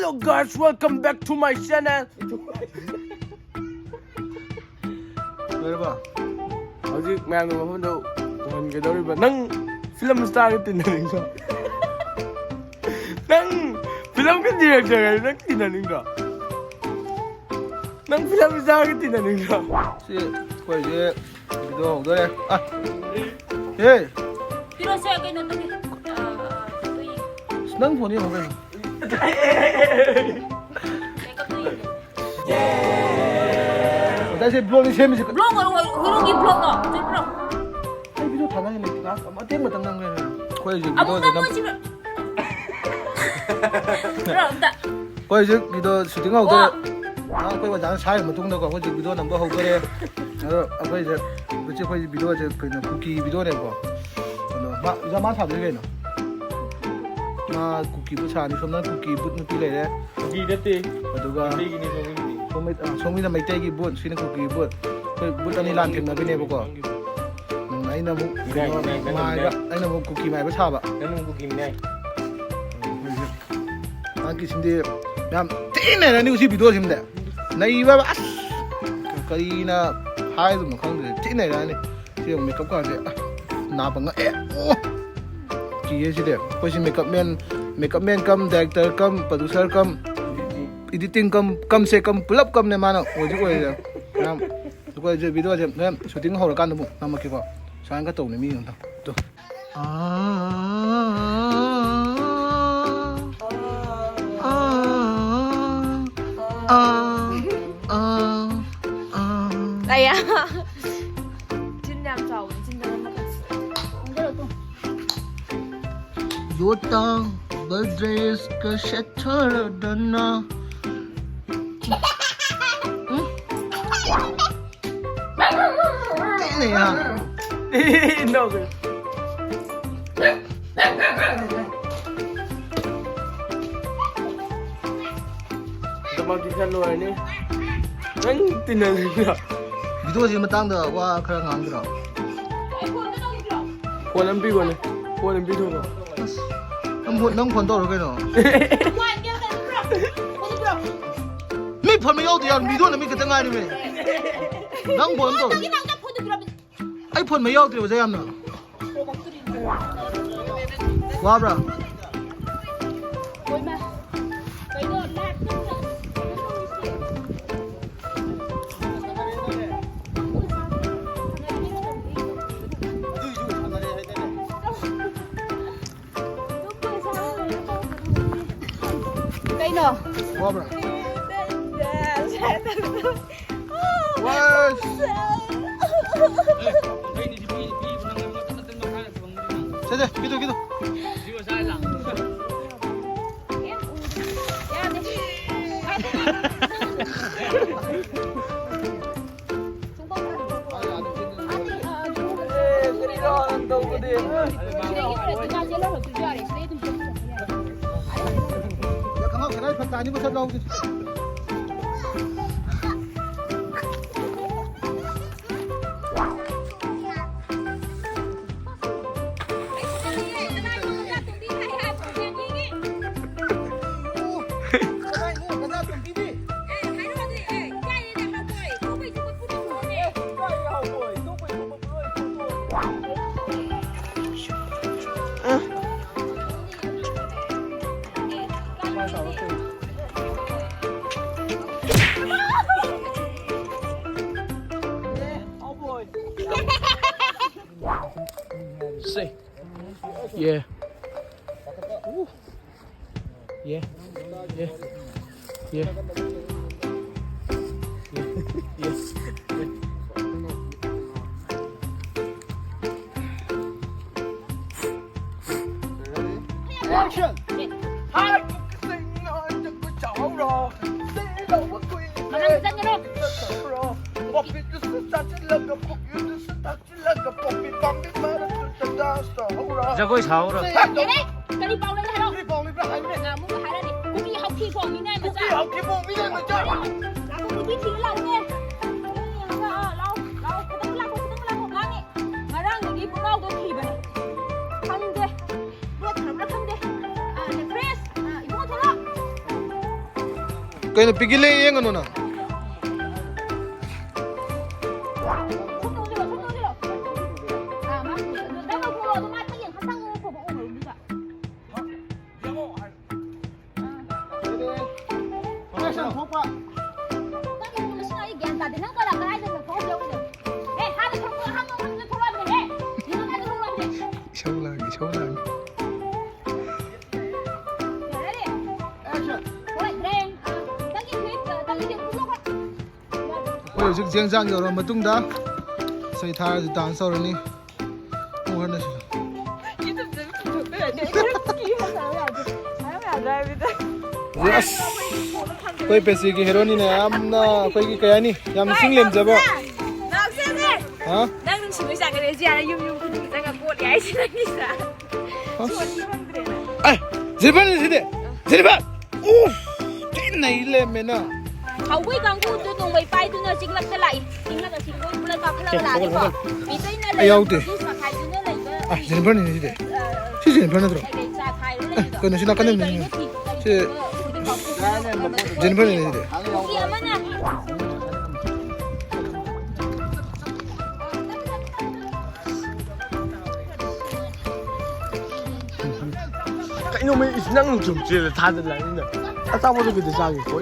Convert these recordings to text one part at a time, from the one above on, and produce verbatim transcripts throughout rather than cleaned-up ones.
Hello guys, welcome back to my channel. ꯂꯣꯏꯔꯕ? ꯍꯧꯖꯤꯛ ꯃꯌꯥꯝꯒꯤ ꯃꯐꯝꯗ ꯎꯍꯟꯒꯗꯧꯔꯤꯕ, ꯅꯪ ꯐꯤꯂꯝ ꯁ꯭ꯇꯥꯔꯒ ꯇꯤꯟꯅꯅꯤꯡꯗ꯭ꯔꯣ? ꯅꯪ ꯐꯤꯂꯝꯒꯤ ꯗꯤꯔꯦꯛꯇꯔꯒ ꯅꯪ ꯇꯤꯟꯅꯅꯤꯡꯗ꯭ꯔꯣ? ꯅꯪ ꯐꯤꯂꯝ ꯁ꯭ꯇꯥꯔꯒ ꯇꯤꯟꯅꯅꯤꯡꯗ꯭ꯔꯣ? ꯁꯤ ꯑꯩꯈꯣꯏꯁꯦ ꯚꯤꯗꯤꯑꯣ ꯍꯧꯗꯣꯔꯦ꯫ ꯑ, ꯍꯦ! ꯄꯤꯔꯛꯑꯣꯁꯦ, ꯀꯩꯅꯣ ꯇꯧꯒꯦ꯫ ꯑ, ꯑ, ꯑꯩꯈꯣꯏ ꯑꯁ, ꯅꯪ ꯐꯣꯟ ꯌꯦꯡꯉꯣ ꯀꯩꯅꯣ꯫ ꯃꯦꯀꯞꯇꯣ ꯌꯦꯡꯒꯦ꯫ ꯉꯁꯥꯏꯁꯦ ꯕ꯭ꯂꯣꯛꯅꯤ ꯁꯦꯝꯃꯤꯁꯦ꯫ ꯕ꯭ꯂꯣꯛ ꯑꯣꯏꯔꯣ, ꯍꯦꯔꯣꯒꯤ ꯕ꯭ꯂꯣꯛꯂꯣ? ꯆꯠꯄ꯭ꯔꯣ? ꯑꯩ ꯚꯤꯗꯤꯑꯣ ꯊꯥꯅꯉꯥꯏ ꯂꯩꯇꯦ꯫ ꯉꯥꯏꯍꯥꯛ ꯃꯇꯦꯛ ꯑꯃꯇꯪ ꯅꯝꯒꯦ꯫ ꯑꯩꯈꯣꯏ ꯍꯧꯖꯤꯛ ꯑꯃꯨꯛ ꯚꯤꯗꯤꯑꯣꯁꯦ ꯅꯝ- ꯅꯝꯃꯣꯏꯁꯤꯔ? ꯕ꯭ꯔꯣ, ꯑꯝꯇ꯫ ꯑꯩꯈꯣꯏ ꯍꯧꯖꯤꯛ ꯚꯤꯗꯤꯑꯣ ꯁꯨꯇꯤꯡ ꯍꯧꯗꯣꯔꯦ꯫ ꯑꯣ꯫ ꯉꯥꯏꯍꯥꯛ ꯑꯩꯈꯣꯏ ꯑꯣꯖꯥꯅ ꯁꯥꯏꯔ ꯃꯇꯨꯡꯗꯀꯣ, ꯑꯩꯈꯣꯏ ꯍꯧꯖꯤꯛ ꯚꯤꯗꯤꯑꯣ ꯅꯝꯕ ꯍꯧꯗꯣꯔꯦ꯫ ꯑꯗꯣ ꯑꯩꯈꯣꯏꯁꯦ, ꯍꯧꯖꯤꯛ ꯑꯩꯈꯣꯏ ꯚꯤꯗꯤꯑꯣꯁꯦ ꯀꯩꯅꯣ, ꯀꯨꯀꯤ ꯚꯤꯗꯤꯑꯣꯅꯦꯕꯀꯣ꯫ ꯑꯗꯣ ꯃꯥ, ꯑꯣꯖꯥ, ꯃꯥ ꯁꯥꯗꯣꯏꯁꯦ ꯀꯩꯅꯣ? ꯃꯥ ꯀꯨꯀꯤ ꯕꯨꯠ ꯁꯥꯅꯤ, ꯁꯣꯝꯗꯅ ꯀꯨꯀꯤ ꯕꯨꯠ ꯅꯨꯄꯤ ꯂꯩꯔꯦ꯫ ꯀꯨꯀꯤ ꯅꯠꯇꯦ꯫ ꯑꯗꯨꯒ ꯃꯩꯇꯩꯒꯤꯅꯤ ꯁꯣꯝꯒꯤꯗꯤ꯫ ꯁꯣꯝꯒꯤ-, ꯑ, ꯁꯣꯝꯒꯤꯅ ꯃꯩꯇꯩꯒꯤ ꯕꯨꯠ, ꯁꯤꯅ ꯀꯨꯀꯤ ꯕꯨꯠ꯫ ꯑꯩꯈꯣꯏ ꯕꯨꯠ ꯑꯅꯤ ꯂꯥꯟ ꯊꯦꯡꯅꯕꯤꯅꯦꯕꯀꯣ꯫ ꯎꯝ, ꯑꯩꯅ ꯑꯃꯨꯛ ꯏꯅꯥꯏ, ꯀꯩꯅꯣ ꯏꯅꯥꯏ, ꯅꯪ ꯃꯥꯏꯕ, ꯏꯅꯥꯏ꯫ ꯑꯩꯅ ꯑꯃꯨꯛ ꯀꯨꯀꯤ ꯃꯥꯏꯕ ꯁꯥꯕ꯫ ꯅꯪ ꯑꯃꯨꯛ ꯀꯨꯀꯤ ꯃꯤꯅꯥꯏ꯫ ꯃꯍꯥꯛꯀꯤꯁꯤꯃꯗꯤ ꯌꯥꯝ ꯊꯤꯅ ꯅꯩꯔꯅꯤ ꯁꯤ ꯚꯤꯗꯤꯑꯣꯁꯤꯃꯗꯤ꯫ ꯅꯩꯕ ꯑꯁ! ꯀꯔꯤꯅ ꯍꯥꯏꯗꯣꯏꯅꯣ ꯈꯪꯗ꯭ꯔꯦ꯫ ꯊꯤꯅ ꯅꯩꯔꯛꯑꯅꯤ꯫ ꯁꯤ ꯌꯦꯡꯉꯨ, ꯃꯦꯀꯞ ꯀꯥꯁꯦ꯫ ꯑ, ꯅꯥꯕ ꯉꯛꯑꯦ꯫ ꯑꯣ! ꯀꯤꯌꯦ ꯁꯤꯗꯤ꯫ ꯑꯩꯈꯣꯏꯁꯤ ꯃꯦꯀꯞ ꯃꯦꯟ, ꯃꯦꯀꯞ ꯃꯦꯟ ꯀꯝ ꯗꯥꯏꯔꯦꯛꯇꯔ ꯀꯝ ꯄ꯭ꯔꯣꯗ꯭ꯌꯨꯁꯔ ꯀꯝ ꯏꯗꯤꯇꯤꯡ ꯀꯝ, ꯀꯝꯁꯦ ꯀꯝ, ꯄꯨꯂꯞ ꯀꯝꯅꯦ ꯃꯥꯅ ꯑꯣꯏꯁꯨ ꯑꯣꯏꯔꯤꯁꯦ꯫ ꯌꯥꯝ, ꯑꯩꯈꯣꯏꯁꯦ ꯚꯤꯗꯤꯑꯣꯁꯦ ꯍꯣꯔꯦꯟ ꯁꯨꯇꯤꯡ ꯍꯧꯔꯀꯥꯟꯗ ꯑꯃꯨꯛ ꯅꯝꯃꯛꯀꯦꯀꯣ꯫ ꯁꯨꯃꯥꯏꯅꯒ ꯇꯧꯅꯤ ꯃꯤ ꯑꯝꯇ꯫ ꯇꯨ꯫ ꯑꯌꯥ꯫ ꯆꯤꯟ ꯌꯥꯝ ꯆꯥꯎꯕꯅꯤ, ꯆꯤꯟꯗ ꯅꯝꯃꯛꯀꯅꯨ꯫ ꯌꯣꯇꯥꯡꯕ ꯗ꯭ꯔꯦꯁꯀ ꯁꯦꯠꯊꯔꯗꯅ꯫ ꯎꯝ꯫ ꯇꯦꯅꯦ ꯌꯥ꯫ ꯅꯣꯛꯑꯦ꯫ ꯗꯃꯛꯇꯤ ꯈꯔ ꯂꯣꯏꯔꯅꯤ꯫ ꯅꯪ ꯇꯤꯟꯅꯅꯤꯡꯕ꯭ꯔꯣ? ꯚꯤꯗꯤꯑꯣꯁꯤꯒꯤ ꯃꯇꯥꯡꯗ ꯋꯥ ꯈꯔ ꯉꯥꯡꯗ꯭ꯔꯣ? ꯐꯣꯟ ꯑꯃ ꯄꯤꯈꯣꯅꯦ꯫ ꯐꯣꯟ ꯑꯃ ꯄꯤꯊꯣꯛꯈꯣ꯫ ꯑꯁ, ꯅꯪ ꯐꯣꯟ, ꯅꯪ ꯐꯣꯟ ꯇꯧꯔꯣ ꯀꯩꯅꯣ꯫ ꯐꯣꯟ ꯃꯩ ꯌꯥꯎꯗꯦ, ꯌꯥꯎꯔꯦ꯫ ꯚꯤꯗꯤꯑꯣ ꯅꯝꯃꯤ ꯈꯛꯇ ꯉꯥꯏꯔꯤꯃꯦ꯫ ꯅꯪ ꯐꯣꯟ ꯑꯝꯇ꯫ ꯅꯪꯒꯤ ꯅꯪ ꯐꯣꯟꯗꯨ ꯄꯤꯔꯝꯃꯤ꯫ ꯑꯩ ꯐꯣꯟ ꯃꯩ ꯌꯥꯎꯗ꯭ꯔꯦ ꯑꯣꯖꯥ ꯌꯥꯝꯅ꯫ ꯋꯥꯕ꯭ꯔꯥ? ꯍꯣꯏꯃ꯫ ꯀꯩꯅꯣ, ꯂꯥꯏꯠ ꯇꯨꯝꯕ꯫ ꯀꯩꯅꯣ? ꯋꯥꯕ꯭ꯔꯥ? ꯋꯥꯏ꯫ ꯁꯦ, ꯁꯦ, ꯀꯤꯗꯣ, ꯀꯤꯗꯣ꯫ ꯈꯪꯉꯥꯎ ꯈꯦꯠꯅ ꯐꯠꯇ ꯑꯅꯤꯕꯨ ꯁꯠ ꯂꯧꯍꯧꯁꯤ꯫ Say. Yeah. Yeah. Yeah. Yeah. Yeah. Yeah. Action! ꯍꯥꯏ ꯀꯛꯆꯤꯡ ꯅꯣꯏꯗ ꯆꯥꯍꯧꯔꯣ꯫ ꯁꯤꯗꯧꯕ ꯀꯨꯏꯔꯦ꯫ ꯃꯅꯨꯡ ꯆꯪꯒꯅꯨ꯫ ꯆꯠꯈ꯭ꯔꯣ꯫ ꯀꯣꯐꯤꯗꯨꯁꯨ ꯆꯥꯁꯤꯜꯂꯒ ꯄꯨꯛ ꯌꯨꯗꯨꯁꯨ ꯊꯛꯆꯤꯜꯂꯒ ꯄꯣꯄꯤ ꯄꯥꯝꯕꯤ ꯃꯔꯛꯇꯨꯗ ꯗꯥꯟꯁ ꯇꯧꯍꯧꯔꯣ꯫ ꯖꯒꯣꯏ ꯁꯥꯍꯧꯔꯣ꯫ ꯌꯥꯔꯦ! ꯀꯔꯤ ꯄꯥꯎ ꯂꯩ ꯍꯥꯏꯔꯣ? ꯀꯔꯤ ꯄꯥꯎ ꯂꯩꯕ꯭ꯔꯥ ꯍꯥꯏꯕꯅꯦ꯫ ꯑꯃꯨꯛ ꯍꯥꯏꯔꯅꯤ꯫ ꯀꯨꯀꯤ ꯍꯥꯎꯊꯤ ꯄꯣꯝꯃꯤꯅꯦ, ꯃꯆꯥ꯫ ꯀꯨꯀꯤ ꯍꯥꯎꯊꯤ ꯄꯣꯝꯃꯤꯅꯦ, ꯃꯆꯥ꯫ ꯂꯥꯛꯑꯣ, ꯅꯨꯄꯤ ꯊꯤꯔꯨ ꯂꯥꯛꯑꯣꯅꯦ꯫ ꯂꯥꯛꯑꯣ, ꯂꯥꯛꯑꯣ, ꯈꯤꯇꯪ ꯂꯥꯛꯑꯣ, ꯈꯤꯇꯪ ꯂꯥꯛꯑꯣ, ꯂꯥꯡꯉꯦ꯫ ꯉꯔꯥꯡꯗꯒꯤ ꯄꯨꯡꯉꯥꯎꯗꯣ ꯊꯤꯕꯅꯦ꯫ ꯈꯪꯗꯦ꯫ ꯂꯣꯠꯈ꯭ꯔꯕ꯭ꯔꯥ ꯈꯪꯗꯦ꯫ ꯑ, ꯔꯤꯐ꯭ꯔꯦꯁ꯫ ꯑ, ꯏꯕꯨꯡꯉꯣ ꯊꯣꯛꯂꯛꯑꯣ꯫ ꯀꯩꯅꯣ ꯄꯤꯒꯤꯜꯂꯦ ꯌꯦꯡꯒꯅꯨ ꯅꯪ꯫ ꯏꯁꯧ ꯂꯥꯡꯉꯤ, ꯏꯁꯧ ꯂꯥꯡꯉꯤ꯫ ꯑꯩꯈꯣꯏ ꯍꯧꯖꯤꯛ ꯆꯦꯡ ꯆꯥꯛ ꯌꯧꯔꯕ ꯃꯇꯨꯡꯗ ꯏꯁꯩ ꯊꯥꯔꯁꯤ, ꯗꯥꯟꯁ ꯇꯧꯔꯅꯤ꯫ ꯑꯃꯨꯛ ꯍꯟꯅ ꯁꯤꯗ꯫ ꯑꯁ, ꯑꯩꯈꯣꯏ ꯄꯦꯁꯤꯒꯤ ꯍꯦꯔꯣꯅꯤꯅ ꯌꯥꯝꯅ ꯑꯩꯈꯣꯏꯒꯤ ꯀꯩ ꯍꯥꯏꯅꯤ, ꯌꯥꯝ ꯆꯤꯡ ꯂꯦꯝꯖꯕ꯫ ꯍꯥ? ꯅꯪ ꯅꯨꯡꯁꯤꯕꯩ ꯆꯥꯡ ꯀꯩꯗꯩ ꯖꯤꯌꯥꯅ ꯌꯨꯝ ꯌꯨꯝ ꯈꯨꯗꯤꯡ ꯆꯪꯉ ꯀꯣꯠꯂꯤ ꯍꯥꯏꯁꯤ ꯅꯪꯒꯤꯁꯤꯅ꯫ ꯑꯁ꯫ ꯁꯣꯟꯗꯤ ꯈꯪꯗ꯭ꯔꯦꯅ꯫ ꯑꯦ, ꯖꯤꯅꯤꯐꯔꯅꯤ ꯁꯤꯗꯤ꯫ ꯖꯤꯅꯤꯐꯔ! ꯎꯐ! ꯊꯤ ꯅꯩ ꯂꯩꯔꯝꯃꯦ ꯅꯪ꯫ ꯍꯧꯕꯩ ꯀꯥꯡꯕꯨꯗꯨ ꯅꯣꯡꯃꯩ ꯄꯥꯏꯗꯨꯅ ꯆꯤꯡꯂꯛꯇ ꯂꯥꯛꯏ꯫ ꯆꯤꯡꯂꯛꯇ ꯆꯤꯡꯂꯣꯏ ꯄꯨꯂꯞ ꯀꯥꯈꯠꯂꯒ ꯂꯥꯛꯑꯦꯀꯣ꯫ ꯃꯤꯇꯩꯅ ꯑꯩ ꯌꯥꯎꯗꯦ꯫ ꯂꯩꯔꯝꯕ ꯃꯈꯥꯏꯗꯨꯅ ꯂꯩꯕ ꯑꯦ, ꯖꯤꯅꯤꯐꯔꯅꯤꯅꯦ ꯁꯤꯗꯤ꯫ ꯁꯤ ꯖꯤꯅꯤꯐꯔ ꯅꯠꯇ꯭ꯔꯣ? ꯀꯩꯀꯩ ꯆꯥ ꯈꯥꯏꯔ ꯂꯩꯕꯗꯣ꯫ ꯀꯩꯅꯣ ꯁꯤ ꯅꯥꯀꯟꯗ ꯀꯔꯤ ꯂꯩꯕꯅꯤ꯫ ꯀꯔꯤꯅꯣ ꯊꯤ-, ꯁꯤ ꯀꯔꯤ ꯀꯔꯤꯅꯣ ꯖꯤꯅꯤꯐꯔꯅꯤꯅꯦ ꯁꯤꯗꯤ꯫ ꯀꯨꯀꯤ ꯑꯃꯅ ꯀꯩꯅꯣ ꯃꯤ ꯏꯁ ꯅꯪ ꯁꯨꯝ ꯆꯦꯜꯂ ꯊꯥꯗꯅ ꯂꯥꯛꯏꯅ꯫ ꯑꯆꯥꯄꯣꯠꯇꯣ ꯈꯤꯇ ꯆꯥꯒꯦ ꯀꯣ꯫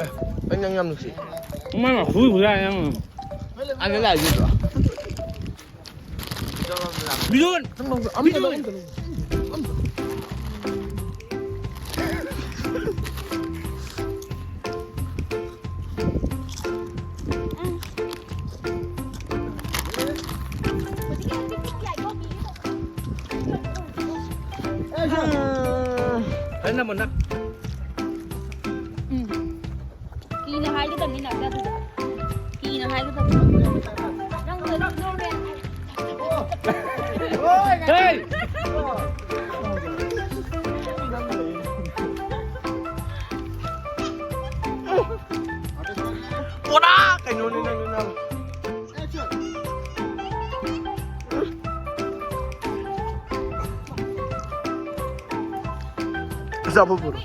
ꯑꯦ, ꯑꯩ ꯅꯪ ꯌꯥꯝ ꯅꯨꯡꯁꯤ꯫ ꯃꯥꯅ ꯍꯨꯏ ꯍꯨꯏ ꯍꯥꯏ ꯅꯪ꯫ ꯑꯗ ꯂꯥꯛꯏꯗꯣ꯫ ꯕꯤꯖꯣꯟ! ꯕꯤꯖꯣꯟ! ꯐꯖꯅ ꯃꯨꯟꯅ꯫ ꯀꯤꯅ ꯍꯥꯏꯒꯗꯕꯅꯤ ꯅꯪ ꯑꯗꯨꯗ꯫ ꯀꯤꯅ ꯍꯥꯏꯒꯗꯕꯅꯤ꯫ ꯅꯪ ꯅꯣꯔꯃꯦꯜ꯫ ꯍꯦ! ꯄꯨꯔꯥ ꯀꯩꯅꯣꯅꯤ ꯅꯪ, ꯅꯪ꯫ ꯆꯥꯕ ꯄꯨꯔꯣ꯫